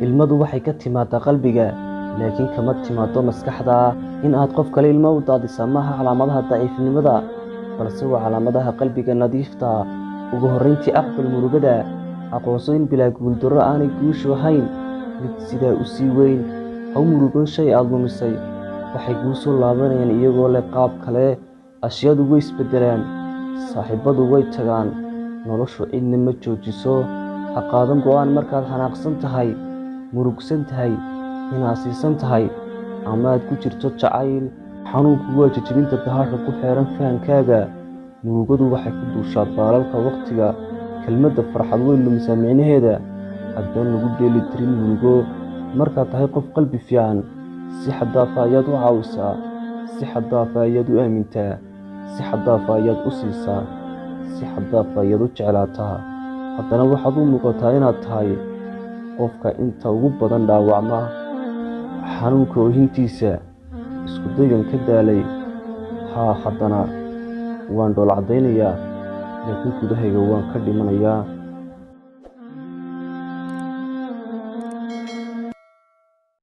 Ilmadu waxay ka timaadaa qalbiga, laakiin kama timaado maskaxda. In aad qof kale ilmo u daadisaa maaha calaamadaha daciifnimada, balse waa calaamadaha qalbiga nadiifta. Ugu horrayntii, aqbal murugada. Aqoonso in bilaa guuldarro aanay guushu ahayn mid sidaa u sii weyn. Ha u murugoon shay aad lumisay, waxay kuu soo laabanayaan iyagoo leh qaab kale. Ashyaadu way isbeddelaan, saaxiibadu way tagaan, noloshu cidna ma joojiso. Ha qaadan go'aan markaad xanaaqsan tahay, murugsan tahay, hinaasiisan tahay, ama aad ku jirto jacayl. Xanuunku waa jejebinta dahaadhka ku xeeran fahankaaga. Murugadu waxay ku duushaa baalalka waqtiga. Kelmadda farxad way lumisaa micnaheeda haddaan lagu dheeli tirin murugo. Markaad tahay qof qalbi fiican, si xad dhaaf ah ayaad u caawisaa, si xad dhaaf ah ayaad u aamintaa, si xad dhaaf ah ayaad u siisaa, si xad dhaaf ah ayaad u jeclaataa. Haddana waxaad u muuqataa inaad tahay qofka inta ugu badan dhaawacma. Xanuunka oohintiisa, isku daygan ka daalay. Haa, haddana waan dhoola caddaynayaa, laakiin gudahayga waan ka dhimanayaa.